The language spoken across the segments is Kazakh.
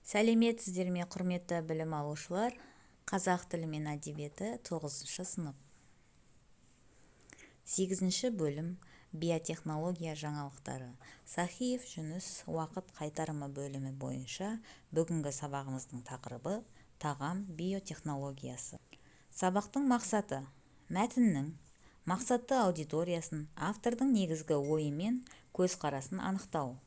Сәлеметсіздер ме, құрметті білім алушылар! Қазақ тілі мен әдебиеті, 9 сынып, 8 бөлім, биотехнология жаңалықтары. Сахиев Жүніс «Уақыт қайтарымы» бөлімі бойынша бүгінгі сабағымыздың тақырыбы: тағам биотехнологиясы. Сабақтың мақсаты: мәтіннің мақсатты аудиториясын, автордың негізгі ойы мен көзқарасын анықтау.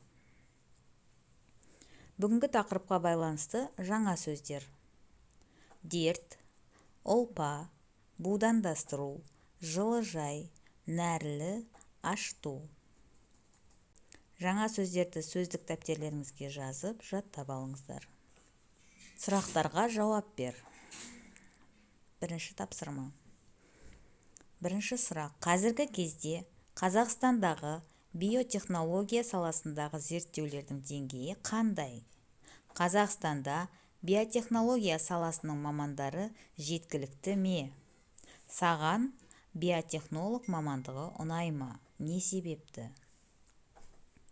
Бүгінгі тақырыпқа байланысты жаңа сөздер: дерт, ұлпа, будандастыру, жылыжай, нәрлі, ашыту. Жаңа сөздерді сөздік дәптерлеріңізге жазып, жаттап алыңыздар. Сұрақтарға жауап бер. Бірінші тапсырма. Бірінші сұрақ: қазіргі кезде Қазақстандағы биотехнология саласындағы зерттеулердің деңгейі қандай? Қазақстанда биотехнология саласының мамандары жеткілікті ме? Саған биотехнолог мамандығы ұнай ма? Не себепті?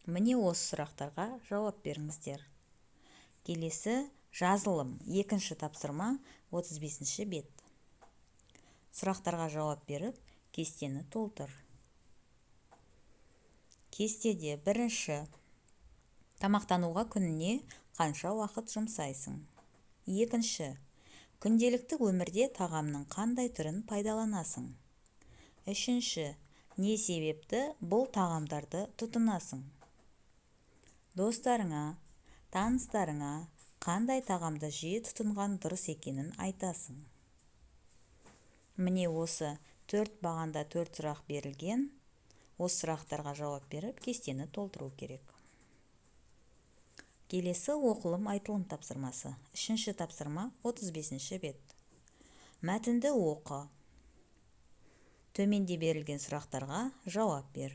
Міне, осы сұрақтарға жауап беріңіздер. Келесі жазылым. Екінші тапсырма, 35 бет. Сұрақтарға жауап беріп, кестені толтыр. Кестеде бірінші: тамақтануға күніне қанша уақыт жұмсайсың? Екінші: күнделікті өмірде тағамның қандай түрін пайдаланасың? Үшінші: не себепті бұл тағамдарды тұтынасың? Достарыңа, таныстарыңа қандай тағамды жиі тұтынған дұрыс екенін айтасың? Міне, осы төрт бағанда төрт сұрақ берілген. Осы сұрақтарға жауап беріп, кестені толтыру керек. Келесі оқылым айтылым тапсырмасы. Үшінші тапсырма, 35 бет. Мәтінді оқы. Төменде берілген сұрақтарға жауап бер.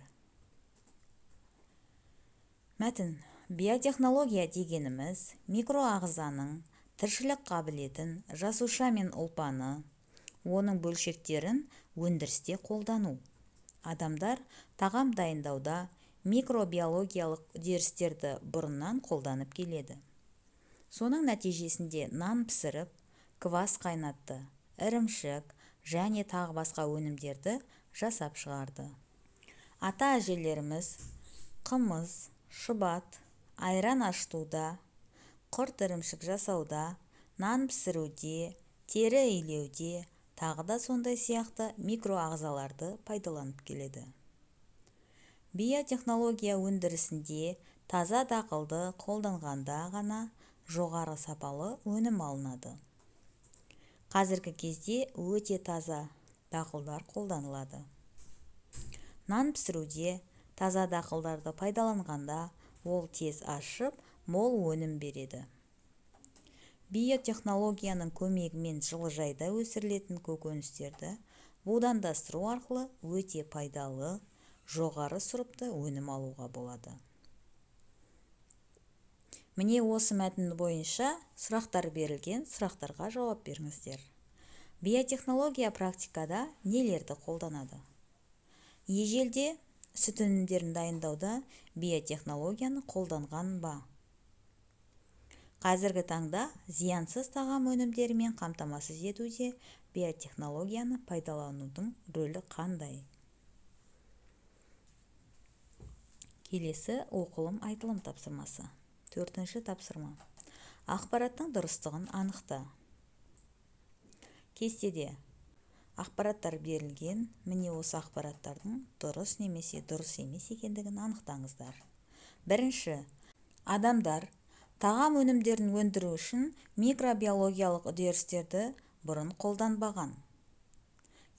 Мәтін. Биотехнология дегеніміз – микроағзаның тіршілік қабілетін, жасуша мен ұлпаны, оның бөлшектерін өндірісте қолдану. Адамдар тағам дайындауда микробиологиялық үдерістерді бұрыннан қолданып келеді. Соның нәтижесінде нан пісіріп, квас қайнатты, ірімшік және тағы басқа өнімдерді жасап шығарды. Ата-әжелеріміз қымыз, шұбат, айран ашытуда, құрт, ірімшік жасауда, нан пісіруде, тері илеуде, тағы да сондай сияқты микроағзаларды пайдаланып келеді. Биотехнология өндірісінде таза дақылды қолданғанда ғана жоғары сапалы өнім алынады. Қазіргі кезде өте таза дақылдар қолданылады. Нан пісіруде таза дақылдарды пайдаланғанда, ол тез ашып, мол өнім береді. Биотехнологияның көмегімен жылыжайда өсірілетін көкөністерді будандастыру арқылы өте пайдалы, жоғары сұрыпты өнім алуға болады. Міне, осы мәтін бойынша сұрақтар берілген. Сұрақтарға жауап беріңіздер. Биотехнология практикада нелерді қолданады? Ежелде сүт өнімдерін дайындауда биотехнологияны қолданған ба? Қазіргі таңда зиянсыз тағам өнімдерімен қамтамасыз етуде биотехнологияны пайдаланудың рөлі қандай? Келесі оқылым айтылым тапсырмасы. Төртінші тапсырма. Ақпараттың дұрыстығын анықта. Кестеде ақпараттар берілген. Міне, осы ақпараттардың дұрыс немесе дұрыс емес екендігін анықтаңыздар. Бірінші: адамдар тағам өнімдерін өндіру үшін микробиологиялық үдерістерді бұрын қолданбаған.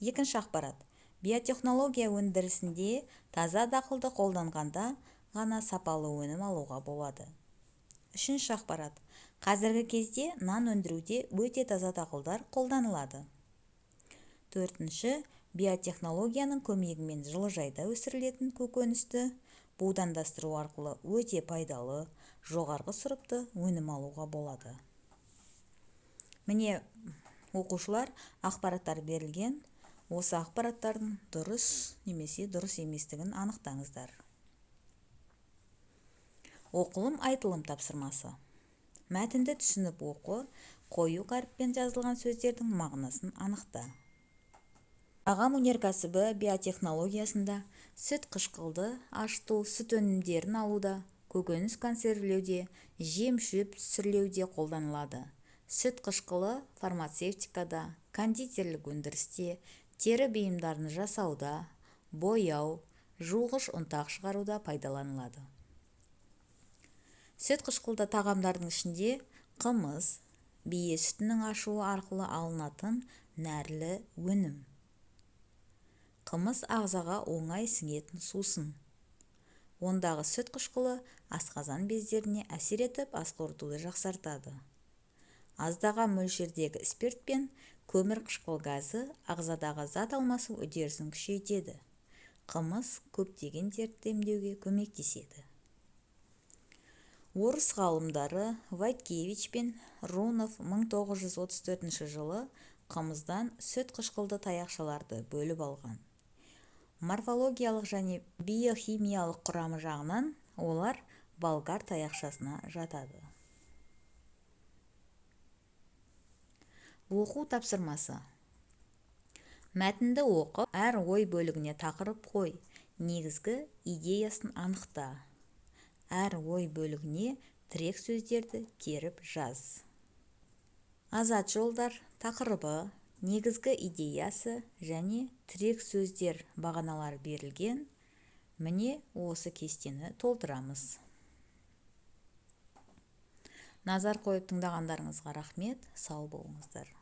Екінші ақпарат: биотехнология өндірісінде таза дақылды қолданғанда ғана сапалы өнім алуға болады. Үшінші ақпарат: қазіргі кезде нан өндіруде өте таза дақылдар қолданылады. Төртінші: биотехнологияның көмегімен жылыжайда өсірілетін көкөністі будандастыру арқылы өте пайдалы, жоғарғы сұрыпты өнім алуға болады. Міне, оқушылар, ақпараттар берілген. Осы ақпараттардың дұрыс немесе дұрыс еместігін анықтаңыздар. Оқылым айтылым тапсырмасы. Мәтінді түсініп оқы, қою қаріппен жазылған сөздердің мағынасын анықта. Тағам өнеркәсібі биотехнологиясында сүт қышқылды ашыту, сүт өнімдерін алуда, көкөніс консервілеуде, жем-шөп сүрлеуде қолданылады. Сүт қышқылы фармацевтикада, кондитерлік өндірісте, тері бұйымдарын жасауда, бояу, жуғыш ұнтақ шығаруда пайдаланылады. Сүт қышқылды тағамдардың ішінде қымыз – бие сүтінің ашуы арқылы алынатын нәрлі өнім. Қымыз ағзаға оңай сіңетін сусын. Ондағы сүт қышқылы асқазан бездеріне әсер етіп, ас қорытуды жақсартады. Аздаған мөлшердегі спирт пен көмірқышқыл газы ағзадағы зат алмасу үдерісін күшейтеді. Қымыз көптеген дертті емдеуге көмектеседі. Орыс ғалымдары Войткевич пен Рунов 1934 жылы қымыздан сүт қышқылды таяқшаларды бөліп алған. Морфологиялық және биохимиялық құрамы жағынан олар болгар таяқшасына жатады. Оқу тапсырмасы. Мәтінді оқып, әр ой бөлігіне тақырып қой, негізгі идеясын анықта. Әр ой бөлігіне тірек сөздерді теріп жаз. Азат жолдар тақырыбы, негізгі идеясы және тірек сөздер бағаналары берілген. Міне, осы кестені толтырамыз. Назар қойып тыңдағандарыңызға рахмет. Сау болыңыздар.